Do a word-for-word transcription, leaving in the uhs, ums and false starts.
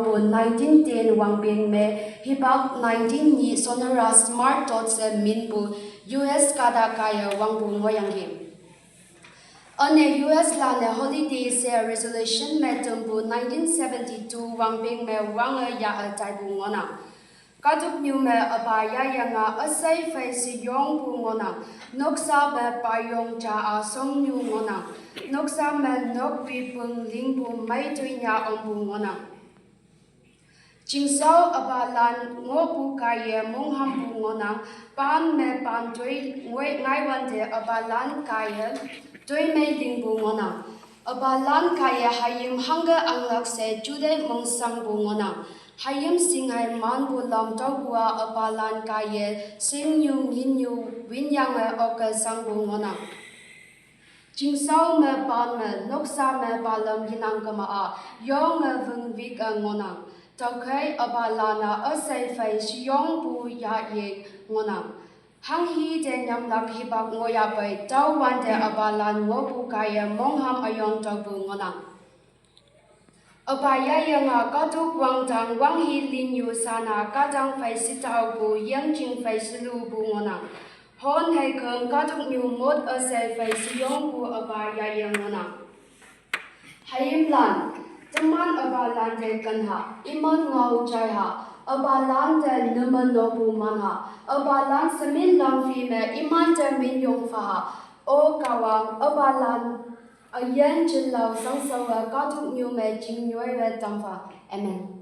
Wangpu nineteen ten wangpeng me hipak nineteen nyi Sonora Smart Tots e minpu U S kahta kaiye wangpu ngohyangki. Üne U S lan-e holiday she resolution me tampu nineteen seventy-two wangpeng me wange ya-e taipu ngohnang. Kahtoknyu me üpa yayenga üshei phei sheyongpu ngohnang. Noksa me payong ja-a shongnyu ngohnang. Noksa me nokpi pung lingpu mei toinya ongpu ngohnang. Chingshao üpalan ngohpu kaiye monghampu ngohnang. Pan me pan toi ngoi ngaiwante üpalan kaiye toimei lingpu ngohnang. Üpalan kaiye hayim hangke anglak she juteih mongshangpu ngohnang. Hayim shinghei manpu lam tüopu-a üpalan kaiye shingnyu nginyu winyange okke shangpu ngohnang. Chingshao me pan me noksa me palam yenang kema-a yonge wüngwik-e ngohnang. Tüokhei üpalan-a üshei phei sheyongpu yahye ngohnang. Hanghi te nyamlak hipak ngohyahpei tüowante üpalan ngohpu kaiye mongham üyong tüopu ngohnang. Üpa yayenga kahtok wangdang wanghi linyu sha-a kahtang phei shetaopu yengching phei shelupu ngohnang. Hon heikhüm kahtoknyu mot üshei phei sheyongpu üpa yayeng ngohnang. Hayimlan, teman üpalan te kenha, iman ngao jaiha, üpalan te neme nopu manha, üpalan shemin lam phi me imante minyong phaha, O Kahwang, üpalan üyin jinlao shangshaowe kahtoknyu me chingnyoiwe tampha. Amen.